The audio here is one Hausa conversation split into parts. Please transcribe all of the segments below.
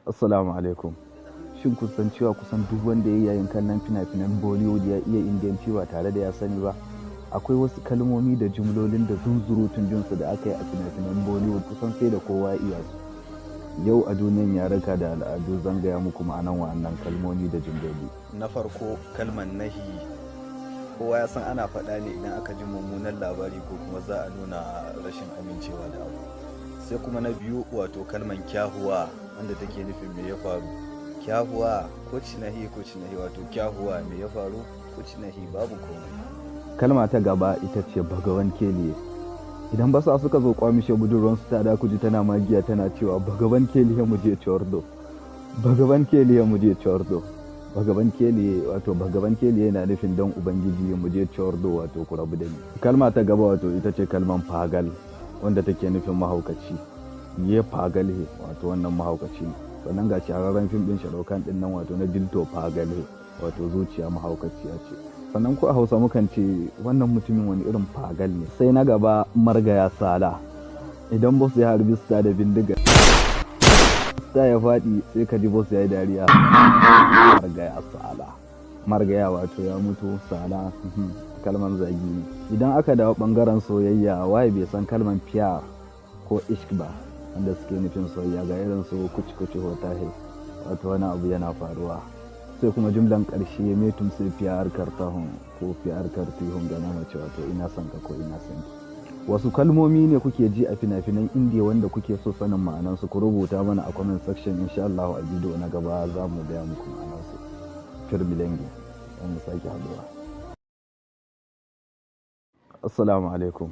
Assalamu alaikum. Shin kun san cewa kusan duk wanda ya yi yayin kallon fina-finan Bollywood ya iya Indiyanci ba tare da ya sani ba? Akwai wasu kalmomi da jumlolin da zunzurutun jinsu da aka yi a fina-finan Bollywood kusan sai da kowa ya iya su. Yau a duniyan yaruka da al'adu zan gaya muku ma'anan wa'annan kalmomi da jumloli. Na farko, kalmar nahi, kowa ya san ana faɗa ne idan aka ji mummunan labari ko kuma za a nuna rashin amincewa da abu. Sai kuma na biyu, wato kalmar kya hua, wanda take nufin me ya faru. Kya hua? Kuch nahi, kuch nahi. Wato kya hua? Me ya faru? Kuch nahi, babu komai. Kalma ta gaba ita ce Bhagwan ke liye. Idan basa suka zo kwamishe budurwansu ta da kuji tana magiya tana cewa "Bhagwan ke liye mujhe chhod do. Bhagwan ke liye mujhe chhod do. Bhagwan ke liye", wato Bhagwan ke liye na nufin don Ubangiji, mujhe chhod do, wato ku rabu da ni. Kalma ta gaba wato ita ce kalman pagal, wanda take nufin mahaukaci. Ye pagal hai, wato wannan mahaukaci ne. Sannan ga shahararren fim din Shah Rukh Khan din nan, wato na Dil Toh Pagal Hai, wato zuciya mahaukaciya ce. Sannan ko a Hausa mukan ce wannan mutumin wani irin pagal ne. Sai na gaba, mar gaya sala. Idan boss ya harbi star da bindiga, star ya faɗi, sai ka ji boss ya yi dariya. Mar gaya sala. Mar gaya wato ya mutu, sala kalman zagi ne. Idan aka dawo bangaren soyayya, waye bai san kalman pyar ko ishq ba, wanda suke nufin soyayya? Ga irin su Kuch Kuch Hota Hai, wato wani abu yana faruwa. Sai kuma jumlan ƙarshe, Main tumse pyar karta hun ko pyar karti hun, ga mace, wato ina son ka ko ina son ki. Wasu kalmomi ne kuke ji a fina-finan Indiya wanda kuke so sanin ma'anansu? Ku rubuta mana a comment section. Insha Allah a bidiyo na gaba za mu gaya muku ma'anansu. Phir milenge, mu sake haduwa. Assalamu alaikum.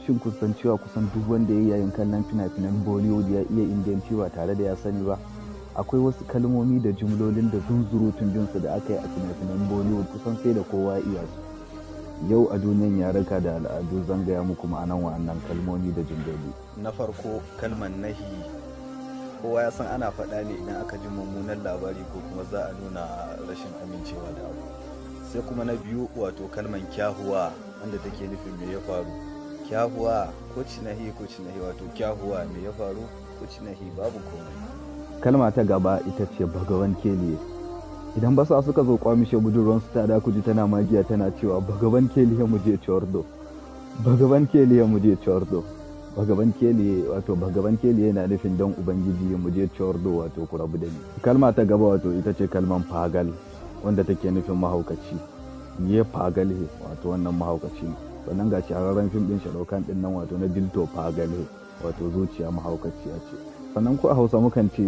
Shin kun san cewa kusan duk wanda ya yi yayin kallon fina-finan Bollywood ya iya Indiyanci ba tare da ya sani ba? Akwai wasu kalmomi da jumlolin da zunzurutun jinsu da aka yi a fina-finan Bollywood kusan sai da kowa ya iya su. Yau a duniyan yaruka da al'adu zan gaya muku ma'anan wa'annan kalmomi da jumloli. Na farko, kalmar nahi, kowa ya san ana faɗa ne idan aka ji mummunan labari ko kuma za a nuna rashin amincewa da abu. Sai kuma na biyu, wato kalmar kya hua, wanda take nufin me ya faru. Kya hua? Kuch nahi, kuch nahi. Wato kya hua? Me ya faru? Kuch nahi, babu komai. Kalma ta gaba ita ce Bhagwan ke liye. Idan basa suka zo kwamishe budurwansu ta da kuji tana magiya tana cewa "Bhagwan ke liye mujhe chhod do. Bhagwan ke liye mujhe chhod do. Bhagwan ke liye", wato Bhagwan ke liye na nufin don Ubangiji, mujhe chhod do, wato ku rabu da ni. Kalma ta gaba wato ita ce kalman pagal, wanda take nufin mahaukaci. Ye pagal hai, wato wannan mahaukaci ne. Sannan ga shahararren fim din Shah Rukh Khan din nan, wato na Dil Toh Pagal Hai, wato zuciya mahaukaciya ce. Sannan ko a Hausa mukan ce